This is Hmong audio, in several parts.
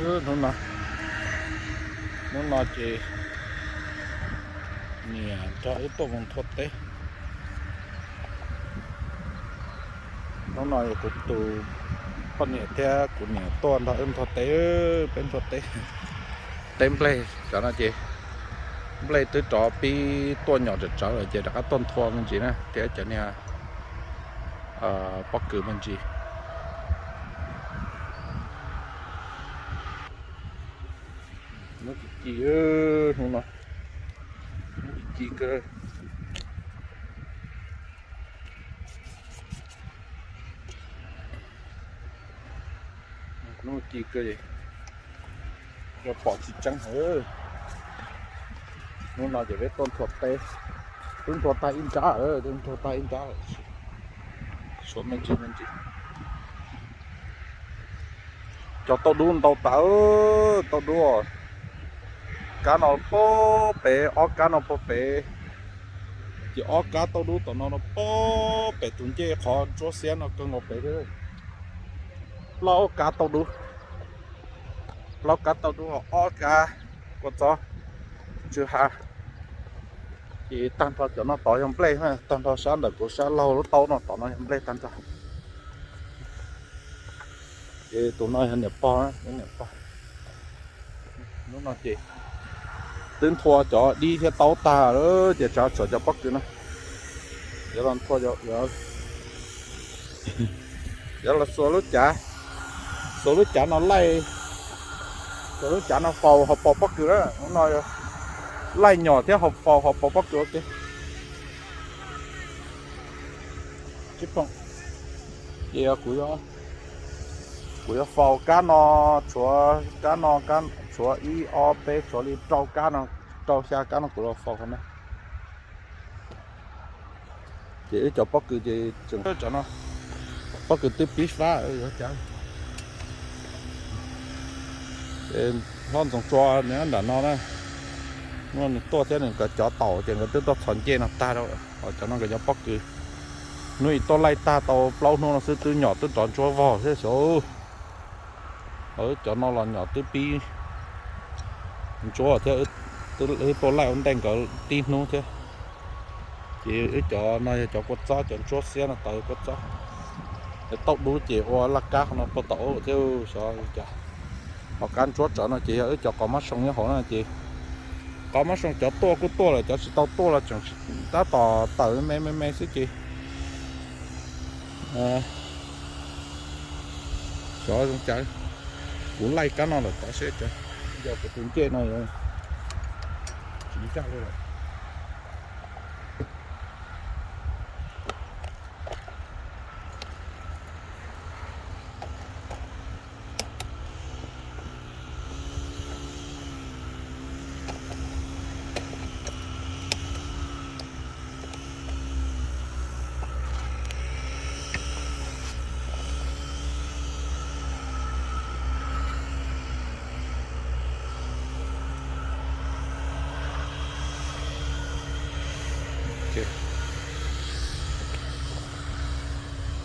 Hnub no, hnub no ces niam nrog wb tuaj mus nthua teb. Hnub no yog kuv tus poj niam thiab kuv niam tuaj nrog wb nthua teb, peb nthua teb, teb nplej. Cov no ces nplej twb rov pib tuaj nyom tsawv tsawv lawm ces rov qab tuaj nthua me ntsis na thiab cov niag pob kws me ntsis. Hnub ci ci, hnub no hnub ci ci kawg. Hnub ci kawg, yog pom tsis tseeb heev. Hnub no ces peb tuaj nthua teb, twb nthua tag ib nrab, twb nthua tag ib nrab lawm, tshuav me ntsis me ntsis. Cov tauj dub ntau tas, tauj dub, kab no puag pem, ob kab no puag pem, ces ob kab tauj dub tom no no puag pem tus ncej qhov ntsuab xiab no kawg nkaus pem thiab. Plaub kab tauj dub, plaub kab tauj dub, ob kab kua txob tsw ha. Ces tag nrho cov no tod yog nplej, tag nrho sab ntawm kuv sab laug lub taub no tod no yog nplej tag nrho. Ces tus no yog niam pog, niam pog. Hnub no ces twb nthua cov dib thiab taub tag lawm ces tshuav cov pob kws no. Yuav los nthua, yuav los xuas lub cav, xuas lub cav no laij, xuas lub cav no faus hauv paus pob kws na. Hnub no laij nyom thiab faus hauv paus pob kws ua ke. Ces kuv, kuv yuav faus kab no, tshuav kab no, tshuav ib ob peb, tshuav li rau kab no, rau xya kab no kuv los faus na. Ces wb cov pob kws ces tseem, pob kws twb pib fab. Hlob Ntxoov Tsua nram no na, nws tuaj thiab nws cov cov taum ces nkawd twb tuaj txhos ncej no tag rau, ho cov no nkawd cov pob kws hnub ib tuaj laij tag tau plaub hnub no xwb twb nyom twb rov ntsuab vog thiab xyov. Cov no los nyom twb pib ntsuab thiab, wb tuaj laij ua ntej nkawd tib hnub thiab. Ces wb cov no yog cov kua txob, cov ntsuab xiab no tod yog kua txob. Cov tauj dub ces ua laj kab qhov no puag tom ub thiab xyov cas. Ho kab ntsuab tsawv no ces yog wb cov qos mab soo nyob hauv na ces qos mab soo cov tuaj kuj tuaj lawm, cov tsis tau tuaj los tseem tab tom tawm me me me xwb ces xyov zoo cas. Kuv laij kab no lawm tod seb, yog kuv tus ncej no tsis ncaj li lawm.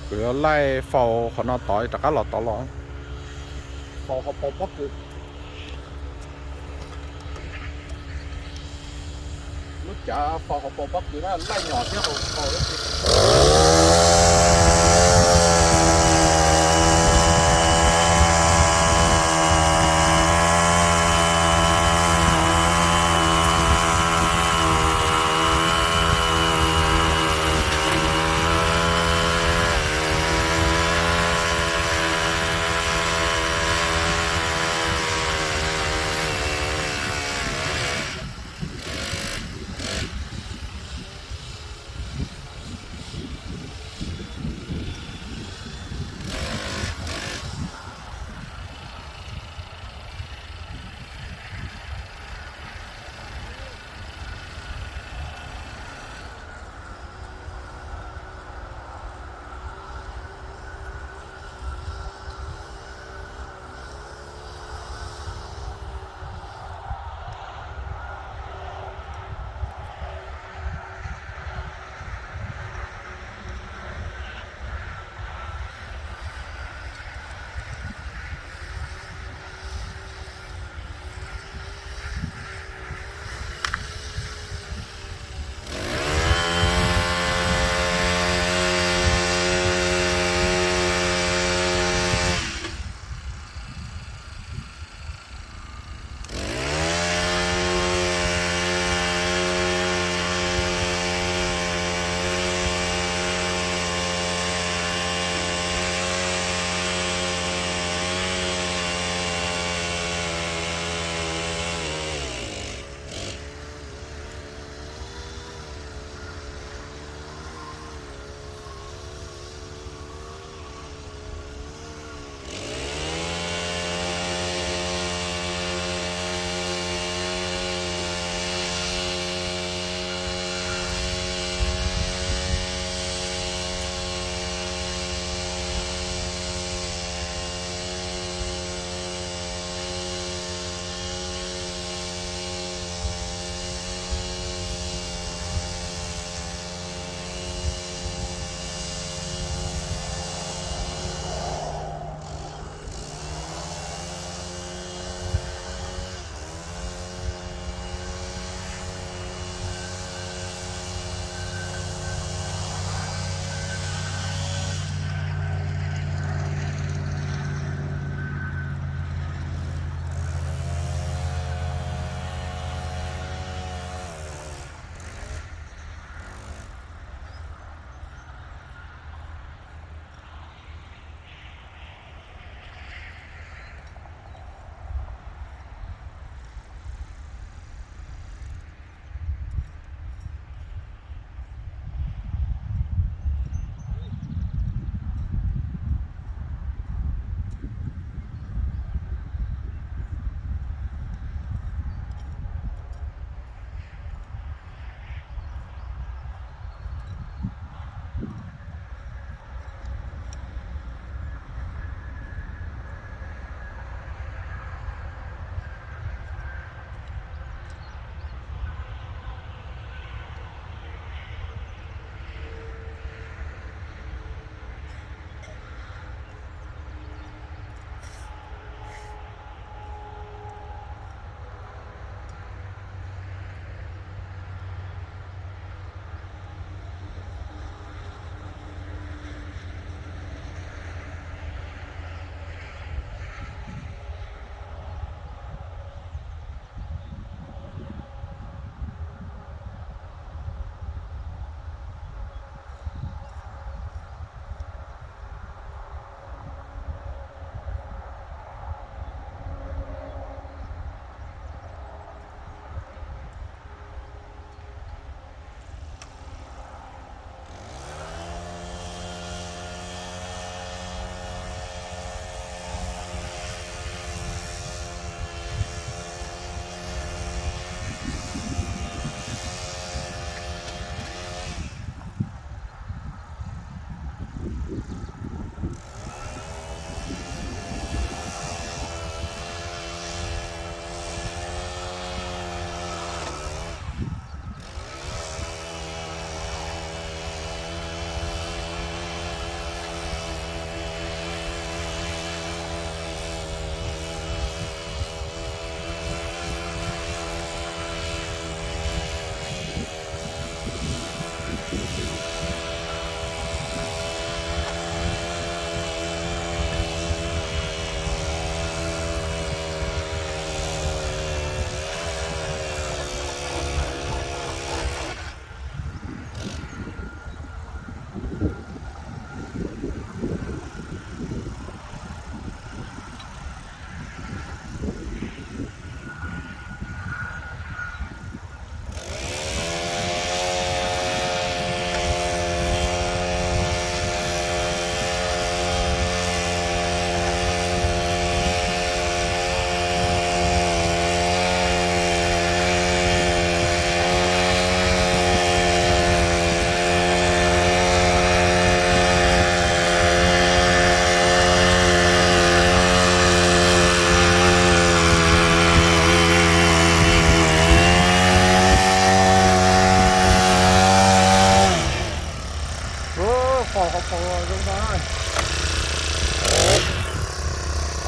Kuv yuav laij faus qhov no tod rov qab los tod los. Faus hauv paus pob kws. Lub cav faus hauv paus pob kws na, laij nyom thiab hauv paus.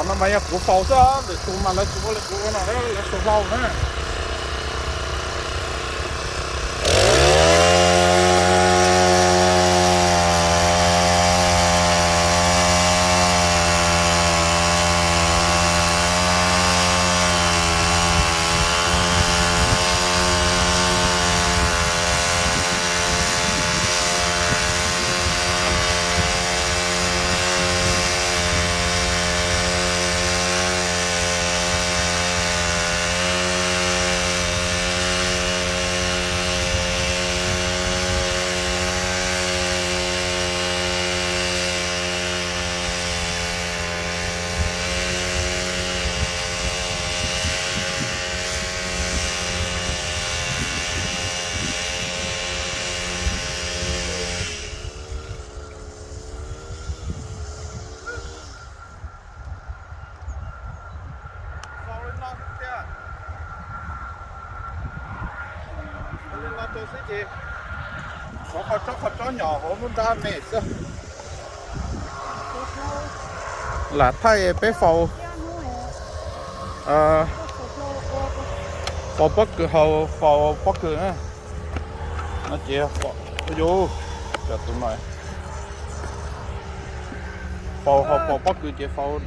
No mas yog kuv faus xwb, lwm tus mas lawv tsis ua li kuv ua no, lawv xaus hlau na. Li no rau xwb ces tshuav qhov tsob qhov tsob nyom hauv lub nrab me xwb. Lam thaij peb faus, faus pob kws hauv faus pob kws na. No ces, yus, cov tus no faus hauv faus pob kws ces faus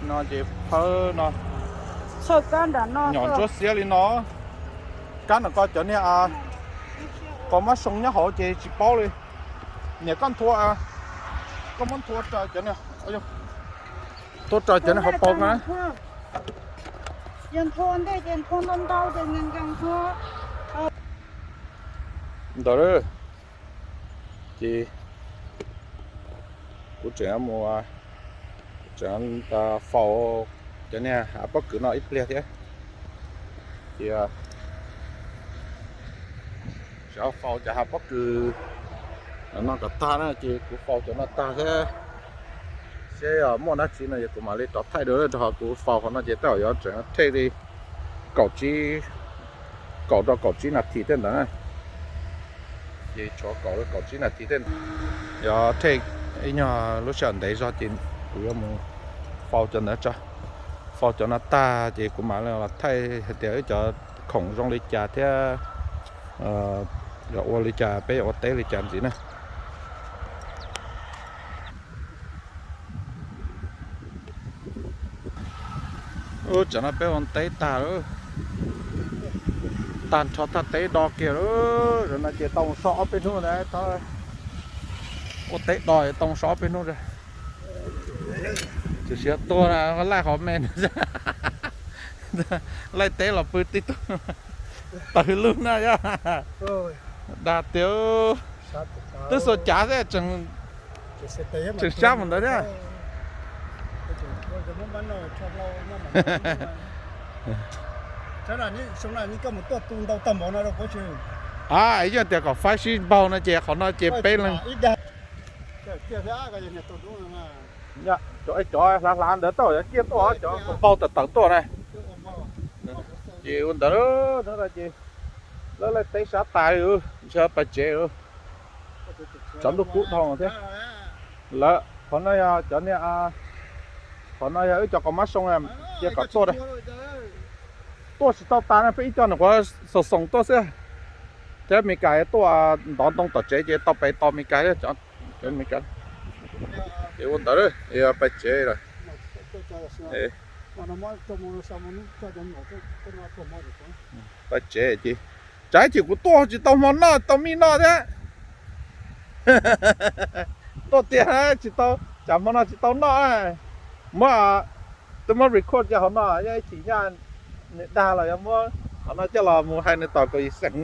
no ces phawb no. Nyom ntsuab xiab li no. Kab no koj cov niag qos mab soo nyob hauv ces tsis paub li. Niam koj nthua, koj muab nthua raws cov niag, nthua raws cov niag hauv paus na. Ntawd ces kuv tseem mus, tseem faus cov niag hav pob kws no ib pliag thiab. Ces tseem faus cov hav pob kws no kom tag na, ces kuv faus cov no tag thiab. Seb muaj dab tsi no ces kuv mam li rov thaij dua, rau qhov kuv faus qhov no ces tej zaum yuav tseem thej li kaum tsib, kaum rau kaum tsib nas this tej ntawd na. Ces tshuav kaum rau kaum tsib nas this tej ntawd. Yuav thej ib nyuag lub sij hawm ntev zog ces kuv yuav mus faus cov ntawd tso. Faus cov no tag ces kuv mam li los thaij hais tias wb cov khoom zoo li cas thiab yuav ua li cas, peb yuav ua teb li cas ntxiv na. Ub, tsam no peb ua teb tag lawm, tag nrho thaj teb do kiag lawm. Zaum no ces tau so ob peb hnub na, ua teb do tau so ob peb hnub. Tsis siav tuag na, laij qhov me, laij teb los pw tib tug tawg lug na yog. Dag tiag, twb xuas cav xwb tseem sab mus ntawd thiab. A, yog tias kom faib sib npaug no ces qhov no ces peb leeg. Cov hlav hlav ntawd tau yuav ciaj tuaj, cov npaug tawm tawm tuaj na. Ces ua ntawd ces lawv laij teb sab tas li, ntshe pais tsev. Tsov ntuj kub dhau thiab. Lawv qhov no yog cov niag, qhov no yog wb cov qos mab soo, cia kom tuaj, tuaj tsis tau tas na, peb ib co nyuam qhuav xoom xoom tuaj xwb. Thiab Mes Kas tuaj ntov ntoo tom tsev ces tau pem tos Mes Kas thiab, cov Mes Kas. Ces ua ntawd pais tsev lawm. Pais tsev ces, tsam ces kuv tuaj tsis tau hmo noj tau mij noj thiab. Tuaj tiag tsis tau, tsam hmo no tsis tau noj. Muab, twb muab record cia hauv no, yog ib chim nyaj nws dag los yuav muab qhov no coj los mus hais nws tom kaum yim xeem.